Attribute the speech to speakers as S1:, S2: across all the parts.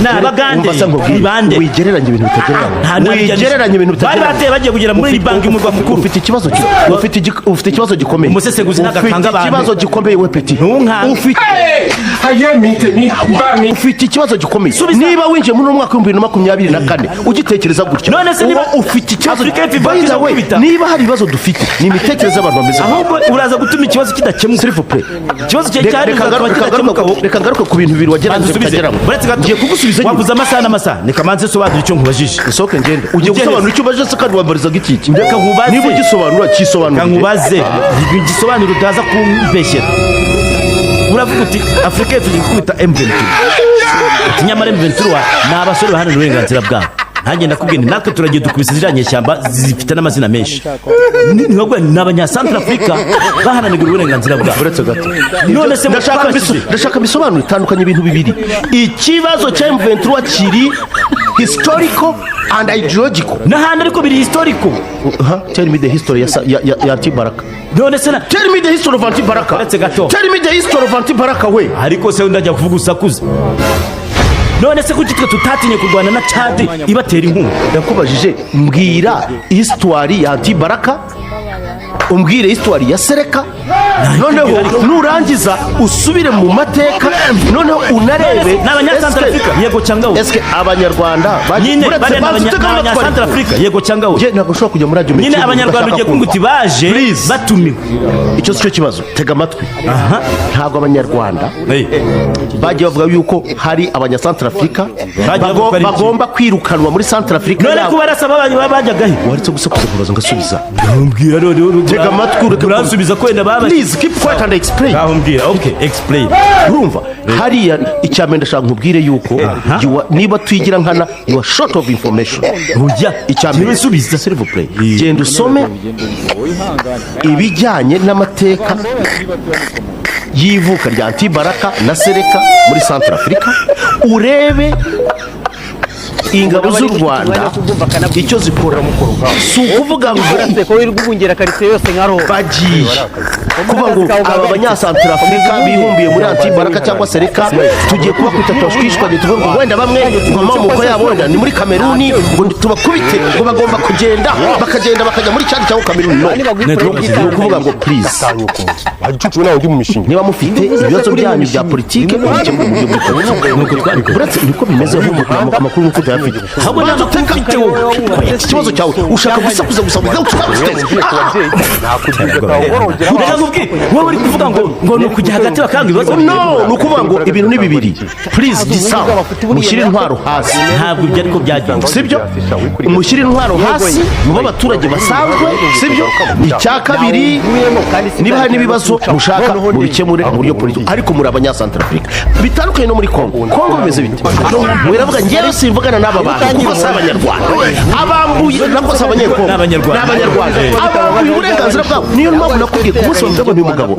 S1: Ni Abagande?
S2: Umva se nkubwire,
S1: Ni bande?
S2: Wigereranya ibintu bitagereranywa. Wigereranya ibintu
S1: Bari
S2: bitagereranywa.
S1: bateye, bagiye kugera muri Banki, umurwa mukuru.
S2: Ufite ikibazo gikomeye.
S1: Umusesenguzi
S2: Ufite
S1: ntagakanga abantu.
S2: ikibazo gikomeye, we petit.
S1: Ntunkange.
S3: Ayé mi, tèmi bá mi.
S2: Ufite ikibazo gikomeye.
S1: Subiza.
S2: Niba winjiye muri uno mwaka wa 2024 ugitekereza gutya,
S1: None se niba
S2: uba ufite ikibazo.
S1: Afurika y'Epfo
S2: By the way,
S1: gukubita.
S2: niba hari ibibazo dufite, ni imitekerereze y'abantu bameze gutya.
S1: Ahubwo uraza gutuma ikibazo kidakemuka.
S2: S'il vous plaît.
S1: Ikibazo cye cyari
S2: Reka
S1: kizatuma kidakemuka.
S2: reka ngaruke ku bintu bibiri wagereranyije
S1: Banza usubize.
S2: bitageramo.
S1: Uretse gato.
S2: Ngiye kugusubiza nyine.
S1: Wavuze amasaha n'amasaha, reka manze sobanura icyo nkubajije.
S2: Usohoke ngende. Ugiye
S1: Ugeze.
S2: gusobanura icyo ubajije se kandi wambarizaga iki?
S1: Reka nkubaze.
S2: Niba ugisobanura,
S1: Reka
S2: cyisobanurire.
S1: nkubaze igisobanuro, utaza kumbeshyera. Uravuga uti Afurika y'Epfo iri gukubita M23, uti nyamara M23 ni abasore baharanira uburenganzira bwabo. Nanjye ndakubwira nti natwe turagiye dukubise ziriya nyeshyamba zifite n'amazina menshi. Ni Abanyasantarafurika baharanira uburenganzira bwabo.
S2: Uretse gato.
S1: None se twabashyize-
S2: Ndashaka bisobanure. Itandukanye ibintu bibiri. Ikibazo cya M23 kiri historical and ideological.
S1: N'ahandi ariko biri historical.
S2: Huh? Tell me the history ya Anti-Baraka.
S1: None se na
S2: Tell me the history of Anti-Baraka.
S1: Uretse gato.
S2: Tell me the history of Anti-Baraka, we.
S1: Ariko se ndajya kuvuga usakuze. None se kuki twe tutatinye kurwana na Chad ibatera inkunga?
S2: Ndakubajije, mbwira histoire ya Anti-Baraka, umbwire histoire ya Seleka, noneho nurangiza usubire mu mateka, noneho unarebe.
S1: Ni Abanyasantarafurika, yego cyangwa we?
S2: Eske Abanyarwanda
S1: Nyine
S2: uretse
S1: bariya ni
S2: banza utege
S1: ni
S2: amatwi.
S1: Abanyasantarafurika, yego cyangwa we?
S2: Njye ntabwo ushobora kujya muri radio
S1: Nyine Abanyarwanda ugiye kumbwira uti baje
S2: Please.
S1: batumiwe.
S2: Icyo si cyo kibazo, tega amatwi.
S1: Aha.
S2: Ntabwo Abanyarwanda
S1: Hey.
S2: bagiye bavuga yuko hari Abanyasantarafurika
S1: Bagiye bavuga ko ari iki?
S2: bagomba kwirukanwa muri Santarafurika
S1: None
S2: yabo.
S1: ko barasaba bajyagahe?
S2: Waretse gusakuza nkubaza ngasubiza.
S1: Mbwira none.
S2: Tega amatwi ureke
S1: Uransubiza ko wenda babashyize.
S2: Please keep quiet and explain.
S1: Ngaho mbwira, okay, explain.
S2: Urumva hariya, icya mbere ndashaka nkubwire yuko niba twigira nkana, you are short of information.
S1: Ujya
S2: Icya mbere,
S1: niwe subiza.
S2: s'il vous plaît, genda usome ibijyanye n'amateka y'ivuka rya Antibaraka na Seleka muri Centre Africa, urebe ingabo z'u Rwanda icyo zikora. Si ukuvuga ngo
S4: ko wirirwa ubungera karitsiye yose nka roho.
S2: Bagiye kuvuga ngo aba Banyasantarafurika bibumbiye muri Antibaraka cyangwa Seleka tugiye kubakubita, tubashwishwanye, tuvuge ngo wenda bamwe ngo amamoko yabo wenda ni muri Kameruni, ngo tubakubite, ngo bagomba kugenda, bakagenda bakajya muri Cyadi cyangwa Kameruni. No, ni ukuvuga ngo please,
S3: Wagicucu nawe undi mu mishinga.
S2: niba mufite ibibazo byanyu bya politike, mubikemure mu buryo bw'politike. Uretse niko bimeze, ahubwo amakuru nk'uko utayafite.
S1: Ahubwo nta makuru ufite wowe.
S2: Ikibazo cyawe, ushaka gusakuza gusa without substance.
S1: Reka nkubwire, wowe uri kuvuga ngo ni ukujya hagati bakanga ibibazo.
S2: No, ni ukuvuga ngo ibintu ni bibiri. Please disarm, mushyire intwaro hasi.
S1: Ntabwo ibyo ariko byagenze.
S2: Sibyo, mushyire intwaro hasi, mube abaturage basanzwe, sibyo? Icya kabiri, niba hari n'ibibazo mushaka, mubikemure mu buryo politiki, ariko muri Abanyasantarafurika. Bitandukanye no muri Kongo. Kongo bimeze bite? Wiravuga ngewe simvugana n'aba bantu kuko si Abanyarwanda abambuye, nabwo si Abanyekongo.
S1: Ni Abanyarwanda.
S2: Ni Abanyarwanda abambuye uburenganzira bwabo. Niyo mpamvu nakubwiye ku munsi wa mbere, uyu mugabo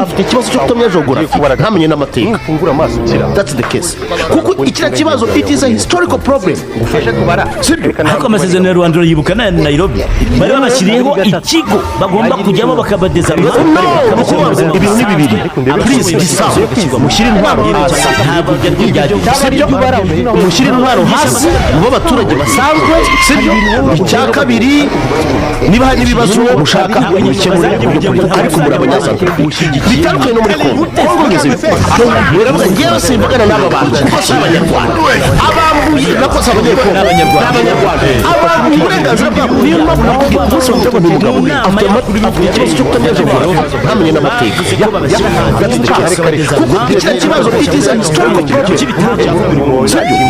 S2: afite ikibazo cyo kutamenya geography, ntamenye n'amateka.
S3: Fungura amaso ukira.
S2: That's the case, kuko ikiriya kibazo, it is a historical problem, sibyo?
S1: Ariko amasezerano ya Rwanda urayibuka na Nairobi, bari babashyiriyeho ikigo bagomba kujyamo bakabadeza.
S2: No, ni ukuvuga ngo ibintu ni bibiri. Please disarm, mushyire intwaro hasi.
S1: Ntabwo ibyo ariko byagenze.
S2: Sibyo, mushyire intwaro hasi, mube abaturage basanzwe, sibyo? Icya kabiri, niba hari n'ibibazo mushaka, mubikemure mu buryo politiki, ariko muri Abanyasantarafurika. Bitandukanye no muri Kongo. Kongo bimeze bite? Wiravuga ngewe simvugana n'aba bantu kuko si Abanyarwanda abambuye, nabwo si Abanyekongo.
S1: Ni Abanyarwanda.
S2: Ni Abanyarwanda abambuye uburenganzira bwabo. Niyo mpamvu nakubwiye ku munsi wa mbere, uyu mugabo afite ikibazo cyo kutamenya geography, ntamenye n'amateka. That's the case, kuko kiriya kibazo, it is a historical problem, sibyo?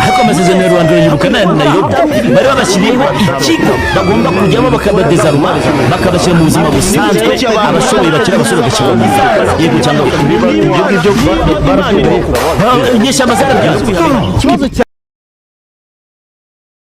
S1: Ariko amasezerano ya Rwanda urayibuka na Nairobi, bari babashyiriyeho ikigo bagomba kujyamo bakabadezaruma, bakabashyira mu buzima busanzwe, abashoboye bakiri abasore bagashyirwa mu nzego, yego cyangwa
S2: Ibyo ngibyo barabyumva.
S1: Inyeshyamba zarabyanze.
S4: Ikibazo cya